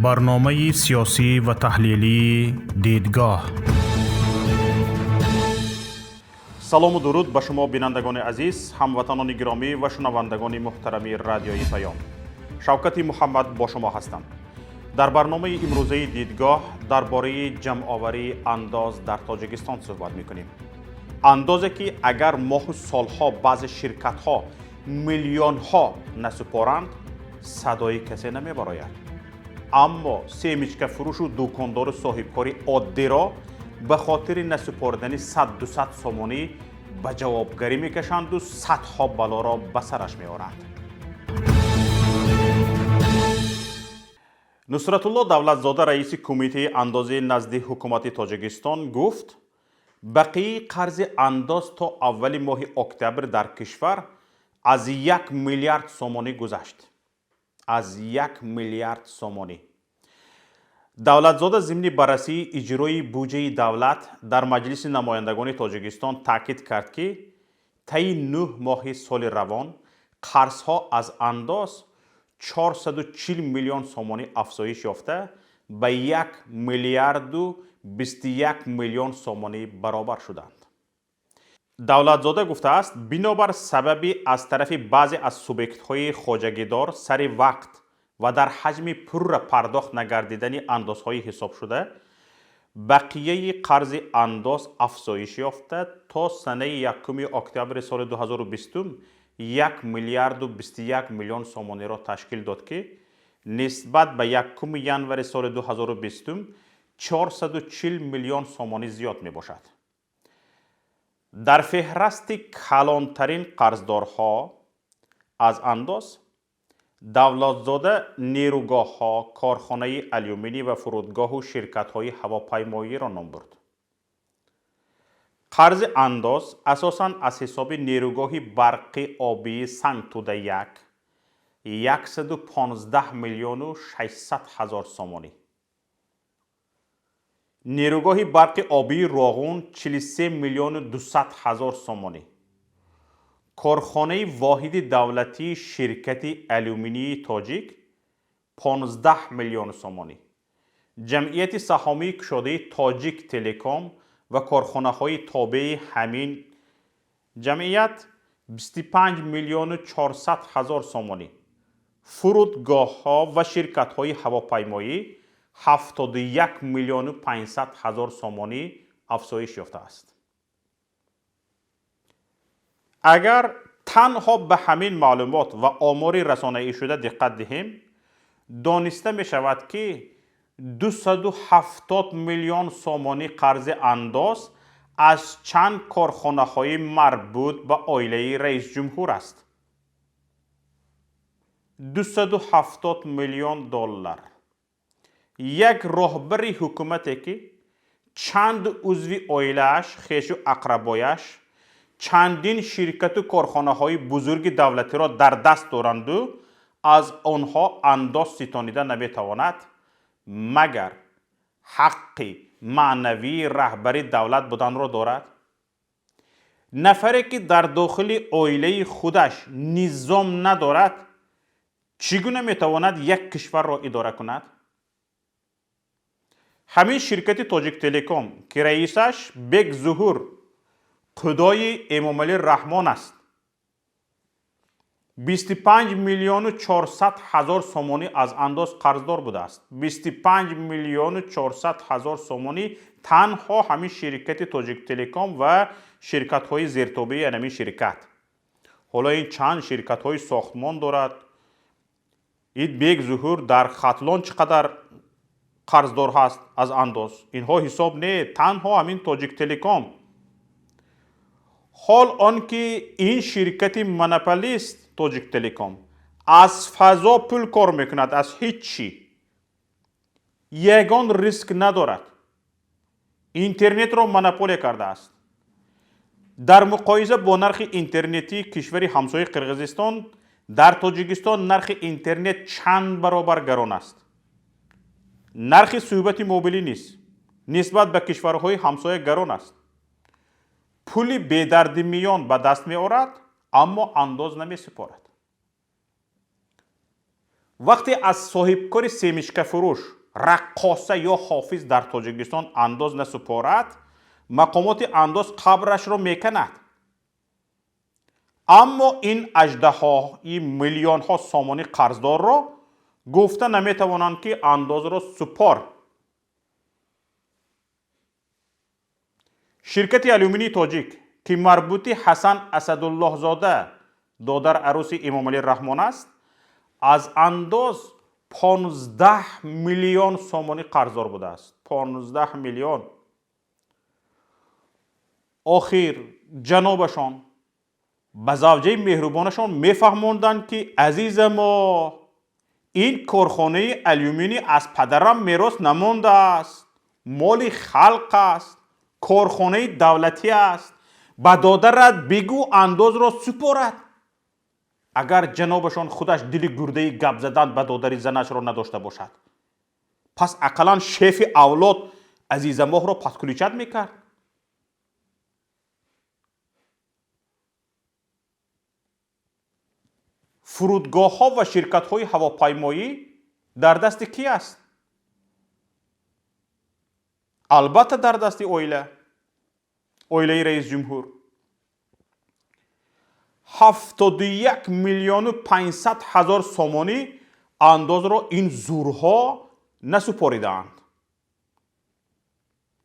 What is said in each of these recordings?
Барномаи сиёсӣ ва таҳлилии «Дидгоҳ». Салому дуруд ба шумо, бинандагони азиз, ҳамватанони гиромӣ ва шунавандагони муҳтарами Радиои Паём. Шавкати Муҳаммад бо шумо ҳастам. Дар барномаи имрӯзаи «Дидгоҳ» дар бораи ҷамъоварии андоз дар Тоҷикистон суҳбат мекунем. Андозе, ки агар моҳу солҳо баъзе ширкатҳо миллионҳо насупоранд, садои касе намебарояд, аммо семечкафурӯшу дукондору соҳибкори оддиро ба хотири насупоридани 100-200 сомонӣ ба ҷавобгарӣ мекашанду садҳо балоро ба сараш меоранд. Нусратулло Давлатзода, раиси Кумитаи андози назди ҳукумати Тоҷикистон, гуфт, бақияи қарзи андоз то аввали моҳи октябр дар кишвар аз 1 миллиард сомонӣ гузашт. Аз 1 миллиард сомонӣ. Давлатзода зимни баррасии иҷрои буҷаи давлат дар Маҷлиси намояндагони Тоҷикистон таъкид кард, ки таи 9 моҳи соли равон қарзҳо аз андоз 440 миллион сомонӣ афзоиш ёфта, ба 1 миллиарду 21 миллион сомонӣ баробар шуданд. Давлатзода гуфтааст, бинобар сабаби аз тарафи баъзе аз субъектҳои хоҷагидор сари вақт ва дар ҳаҷми пурра пардохт нагардидани андозҳои ҳисобшуда, бақияи қарзи андоз афзоиш ёфта, то санаи 1 октябри соли 2020 1 миллиарду 21 миллион сомониро ташкил дод, ки нисбат ба 1 январи соли 2020 440 миллион сомонӣ зиёд мебошад. Дар феҳрасти калонтарин қарздорҳо аз андоз Давлатзода нерӯгоҳҳо, корхонаи алюминӣ ва фурудгоҳу ширкатҳои ҳавопаймоиро ном бурд. Қарзи андоз асосан аз ҳисоби нерӯгоҳи барқи обии Сангтуда 1, 115 миллиону 600 ҳазор сомонӣ, нерӯгоҳи барқи обии Роғун, 43 миллиону 200 ҳазор сомонӣ, корхонаи воҳиди давлатии ширкати алюминии Тоҷик, 15 миллион сомонӣ, ҷамъияти саҳомии кушодаи Тоҷик Телеком ва корхонаҳои тобеи ҳамин ҷамъият, 25 миллиону 400 ҳазор сомонӣ, фурудгоҳҳо ва ширкатҳои ҳавопаймоӣ, 71 миллиону 500 ҳазор сомонӣ афзоиш ёфтааст. Агар танҳо ба ҳамин маълумот ва омори расонаӣшуда диққат диҳем, дониста мешавад, ки 270 миллион сомонӣ қарзи андоз аз чанд корхонаҳои марбут ба оилаи раисҷумҳур аст. 270 миллион доллар. Як роҳбари ҳукумате, ки чанд узви оилааш, хешу ақрабояш чандин ширкату корхонаҳои бузурги давлатиро дар даст доранду аз онҳо андоз ситонида наметавонад, магар ҳаққи маънавии раҳбари давлат буданро дорад? Нафаре, ки дар дохили оилаи худаш низом надорад, чӣ гуна метавонад як кишварро идора кунад? Ҳамин ширкати Тоҷиктелеком, ки раисаш Бек Зуҳур худои Эмомалӣ Раҳмон аст, 25 миллиону 400 ҳазор сомонӣ аз андоз қарздор будааст. 25 миллиону 400 ҳазор сомонӣ танҳо ҳамин ширкати Тоҷиктелеком ва ширкатҳои зертобеи ҳамин ширкат. Ҳоло ин чанд ширкатҳои сохтмон дорад. Ин Бек Зуҳур дар Хатлон чӣ қадар қарздор ҳаст аз андоз, инҳо ҳисоб не, танҳо ҳамин Тоҷиктелеком. Ҳол он ки ин ширкати монополист Тоҷиктелеком аз фазо пул кор мекунад, аз ҳеҷ чӣ, ягон риск надорад, интернетро монополия кардааст. Дар муқоиса бо нархи интернетии кишвари ҳамсояи Қирғизистон, дар Тоҷикистон нархи интернет чанд баробар гарон аст. Нархи суҳбати мобилӣ низ нисбат ба кишварҳои ҳамсоя гарон аст. Пули бедарди миён ба даст меорад, аммо андоз намесупорад. Вақте аз соҳибкори семечкафурӯш, раққоса ё ҳофиз дар Тоҷикистон андоз насупорад, мақомоти андоз қабрашро меканад. Аммо ин аждаҳои миллионҳо сомонӣ қарздорро гуфта наметавонанд, ки андозро супор. Ширкати алюминии тоҷик, ки марбути Ҳасан Асадуллоҳзода, додар арӯси Эмомалӣ Раҳмон аст, аз андоз 15 миллион сомонӣ қарздор будааст. 15 миллион. Охир ҷанобашон ба завҷаи меҳрубонашон мефаҳмонданд, ки азизамо, ин корхонаи алюминӣ аз падарам мерос намондааст, моли халқ аст, корхонаи давлатӣ аст, ба додарат бигӯ андозро супорад. Агар ҷанобашон худаш дили гурдаи гап задан ба додари занашро надошта бошад, пас ақаллан шефи авлод Азизамоҳро подключать мекард. Фурудгоҳҳо ва ширкатҳои ҳавопаймоӣ дар дасти кӣ аст? Албатта, дар дасти оила, оилаи раисҷумҳур. 71 500 000 сомонӣ андозро ин зурҳо насупоридаанд.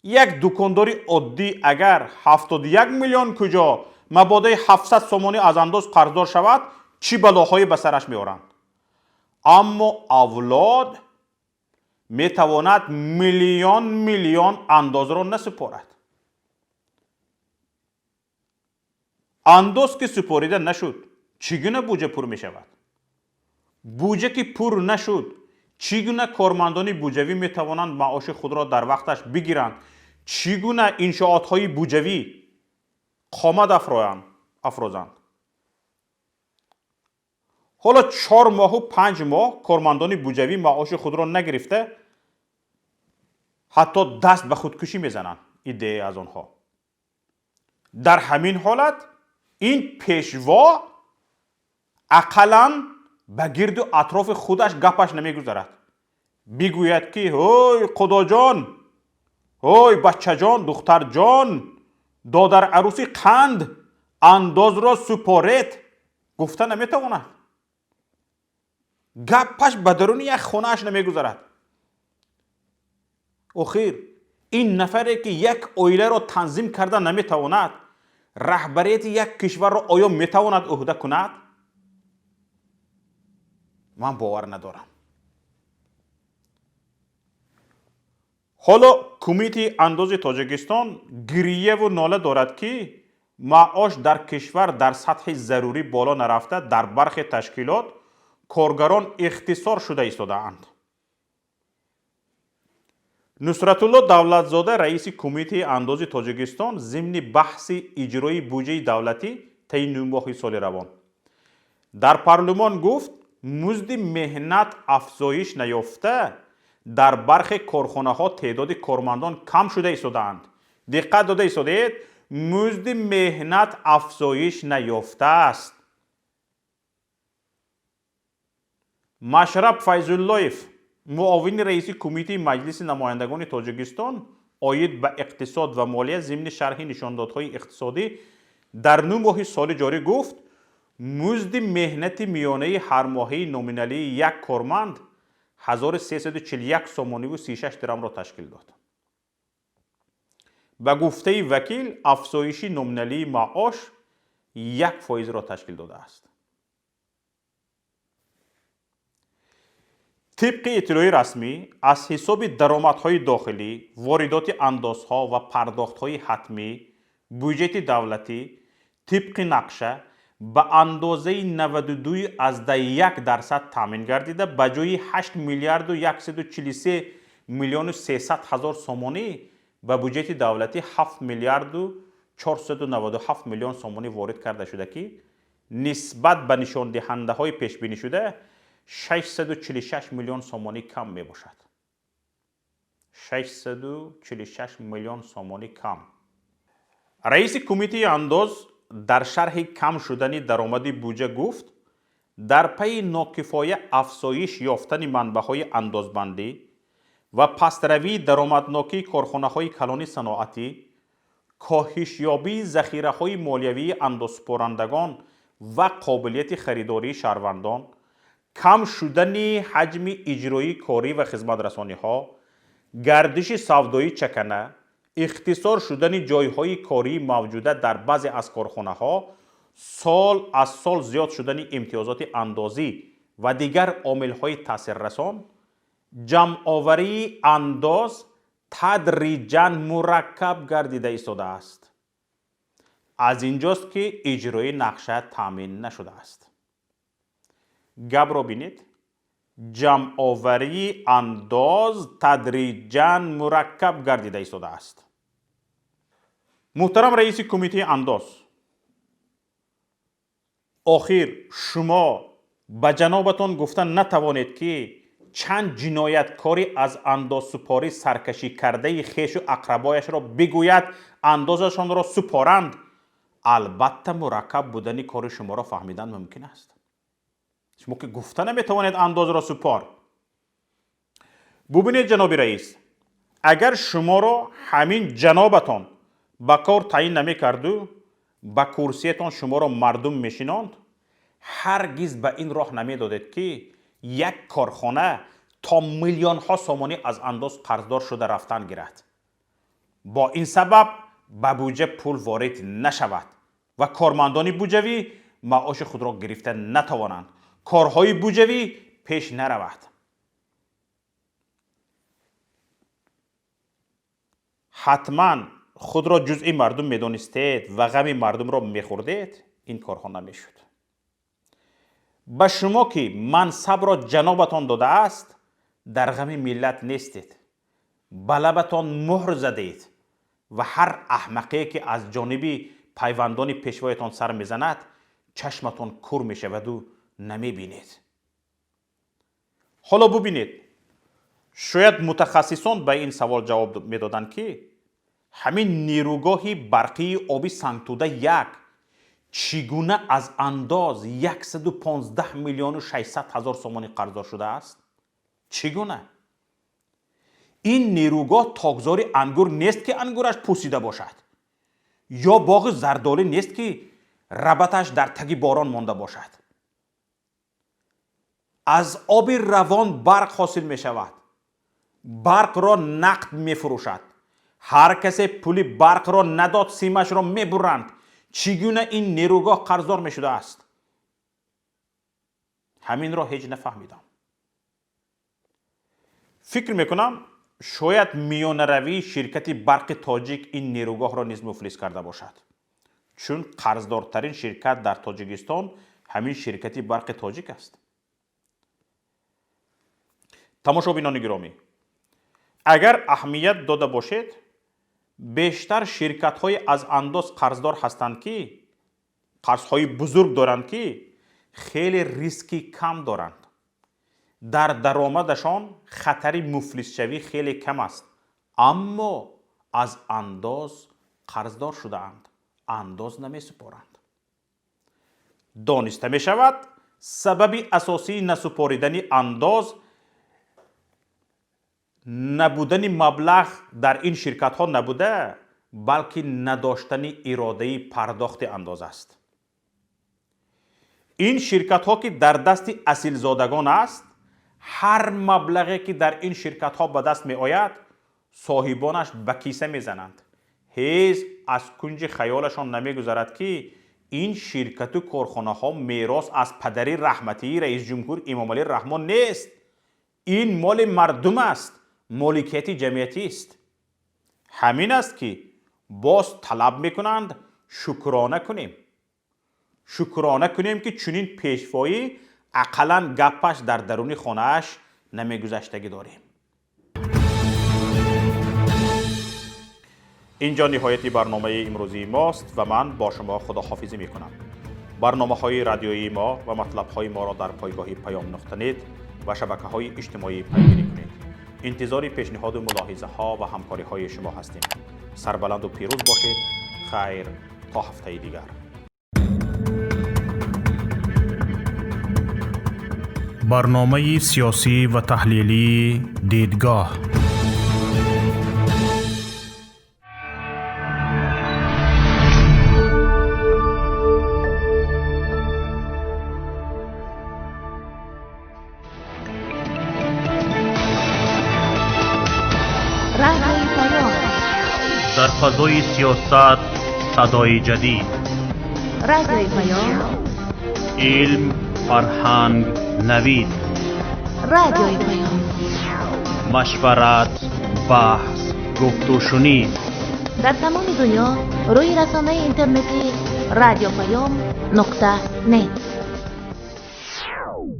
Як дукондори оддӣ агар 71 миллион куҷо, мабодои 700 сомонӣ аз андоз қарздор шавад, чӣ балоҳое ба сараш меоранд. Аммо авлод метавонад миллион миллион андозро насупорад. Андоз ки супорида нашуд, чӣ гуна буҷа пур мешавад? Буҷа ки пур нашуд, чӣ гуна кормандони буҷавӣ метавонанд маоши худро дар вақташ бигиранд? Чӣ гуна иншоотҳои буҷавӣ қомат афрозанд? Ҳоло 4 моҳу 5 моҳ кормандони буҷавӣ маоши худро нагирифта, ҳатто даст ба худкушӣ мезананд иддае аз онҳо. Дар ҳамин ҳолат ин пешво ақаллан ба гирду атрофи худаш гапаш намегузарад, бигӯяд, ки ҳой, худоҷон, ҳой, бачаҷон, духтарҷон, додарарӯси қанд, андозро супоред, гуфта наметавонад. Гапаш ба даруни як хонааш намегузарад. Охир ин нафаре, ки як оиларо танзим карда наметавонад, раҳбарияти як кишварро оё метавонад ӯҳда кунад? Ман бовар надорам. Ҳоло Кумитаи андози Тоҷикистон гирьяву нола дорад, ки маош дар кишвар дар сатҳи зарурӣ боло нарафта, дар бархе ташкилот коргарон ихтисор шуда истодаанд. Нусратулло Давлатзода, раиси Кумитаи андози Тоҷикистон, зимни баҳси иҷрои буҷаи давлатӣ таи 9 моҳи соли равон дар парлумон гуфт, музди меҳнат афзоиш наёфта, дар бархе корхонаҳо теъдоди кормандон кам шуда истодаанд. Диққат дода истодаед? Музди меҳнат афзоиш наёфтааст. Машраб Файзуллоев, муовини раиси Кумитаи Маҷлиси намояндагони Тоҷикистон оид ба иқтисод ва молия, зимни шарҳи нишондодҳои иқтисодӣ дар 9 моҳи соли ҷорӣ гуфт, музди меҳнати миёнаи ҳармоҳаи номиналии як корманд 1341 сомониву 36 дирамро ташкил дод. Ба гуфтаи вакил, афзоиши номиналии маош 1 фоизро ташкил додааст. Тибқи иттилои расмӣ, аз ҳисоби даромадҳои дохилӣ, воридоти андозҳо ва пардохтҳои ҳатмӣ буҷети давлатӣ тибқи нақша ба андозаи 92,1% таъмин гардида, ба ҷои 8 миллиарду 143 миллиону 300 ҳазор сомонӣ ба буҷети давлатӣ 7 миллиарду 497 миллион сомонӣ ворид карда шуда, ки нисбат ба нишондиҳандаҳои пешбинишуда 646 миллион сомонӣ кам мебошад. 646 миллион сомонӣ кам. Раиси Кумитаи андоз дар шарҳи кам шудани даромади буҷа гуфт, Дар пайи нокифоя афзоиш ёфтани манбаъҳои андозбандӣ ва пастравии даромаднокии корхонаҳои калони саноатӣ, коҳишёбии захираҳои молиявии андозсупорандагон ва қобилияти харидории шаҳрвандон, кам шудани ҳаҷми иҷроии корӣ ва хизматрасониҳо, гардиши савдои чакана, ихтисор шудани ҷойҳои кории мавҷуда дар баъзе аз корхонаҳо, сол аз сол зиёд шудани имтиёзоти андозӣ ва дигар омилҳои таъсиррасон, ҷамъоварии андоз тадриҷан мураккаб гардида истодааст. Аз инҷост, ки иҷрои нақша таъмин нашудааст. Гапро бинед, ҷамъоварии андоз тадриҷан мураккаб гардида истодааст. Муҳтарам раиси кумитаи андоз, охир шумо ба ҷанобатон гуфта натавонед, ки чанд ҷинояткори аз андозсупорӣ саркашӣ кардаи хешу ақрабояшро бигӯяд андозашонро супоранд, албатта мураккаб будани кори шуморо фаҳмидан мумкин аст. Шумо ки гуфта наметавонед андозро супор. Бубинед, ҷаноби раис, агар шуморо ҳамин ҷанобатон ба кор таъин намекарду ба курсиятон шуморо мардум мешинонд, ҳаргиз ба ин роҳ намедодед, ки як корхона то миллионҳо сомонӣ аз андоз қарздор шуда рафтан гирад. Бо ин сабаб ба буҷа пул ворид нашавад ва кормандони буҷавӣ маоши худро гирифта натавонанд, корҳои буҷавӣ пеш наравад. Ҳатман худро ҷузъи мардум медонистед ва ғами мардумро мехӯрдед, ин корҳо намешуд. Ба шумо ки мансабро ҷанобатон додааст, дар ғами миллат нестед, ба лабатон муҳр задаед ва ҳар аҳмақе ки аз ҷониби пайвандони пешвоятон сар мезанад, чашматон кур мешаваду намебинед. Ҳоло бубинед, шояд мутахассисон ба ин савол ҷавоб медоданд, ки ҳамин нерӯгоҳи барқии оби Сангтуда 1 чӣ гуна аз андоз 115 миллиону 600 ҳазор сомонӣ қарздор шудааст? Чӣ гуна? Ин нерӯгоҳ токзори ангур нест, ки ангураш пусида бошад, ё боғи зардолӣ нест, ки рабаташ дар таги борон монда бошад. Аз оби равон барқ ҳосил мешавад, барқро нақд мефурӯшад. Ҳар касе пули барқро надод, симашро мебуранд. Чӣ гуна ин нерӯгоҳ қарздор мешудааст? Ҳаминро ҳеҷ нафаҳмидам. Фикр мекунам, шояд миёнаравии ширкати барқи тоҷик ин нерӯгоҳро низ муфлис карда бошад, чун қарздортарин ширкат дар Тоҷикистон ҳамин ширкати барқи тоҷик аст. Тамошобинони гиромӣ, агар аҳамият дода бошед, бештар ширкатҳои аз андоз қарздор ҳастанд, ки қарзҳои бузург доранд, ки хеле риски кам доранд. Дар даромадашон хатари муфлисшавӣ хеле кам аст, аммо аз андоз қарздор шудаанд, андоз намесупоранд. Дониста мешавад, сабаби асосии насупоридани андоз набудани маблағ дар ин ширкатҳо набуда, балки надоштани иродаи пардохти андоз аст. Ин ширкатҳо, ки дар дасти асилзодагон аст, ҳар маблағе ки дар ин ширкатҳо ба даст меояд, соҳибонаш ба киса мезананд. Ҳеҷ аз кунҷи хаёлашон намегузарад, ки ин ширкату корхонаҳо мерос аз падари раҳматии раисҷумҳур Эмомалӣ Раҳмон нест. Ин моли мардум аст, моликияти ҷамъиятист. Ҳамин аст, ки боз талаб мекунанд шукрона кунем, шукрона кунем, ки чунин пешвоӣ ақаллан гапаш дар даруни хонааш намегузаштагӣ дорем. Инҷо ниҳояти барномаи имрӯзии мост ва ман бо шумо худоҳофизӣ мекунам. Барномаҳои радиоии мо ва матлабҳои моро дар пойгоҳи паём нуқта нет ва шабакаҳои иҷтимоӣ пайгирӣ кунед. Интизори пешниҳоду мулоҳизаҳо ва ҳамкориҳои шумо ҳастем. Сарбаланду пирӯз бошед. Хайр, то ҳафтаи дигар. Барномаи сиёсӣ ва таҳлилии «Дидгоҳ». Радиои Паём. Дар фазои сиёсат садои ҷадид. Радиои Паём. Илм, фарҳанг, навид. Радиои Паём. Машварат, баҳс, гуфтушунид. Дар тамоми дунё рӯи расонаи интернетӣ radiopayom.net.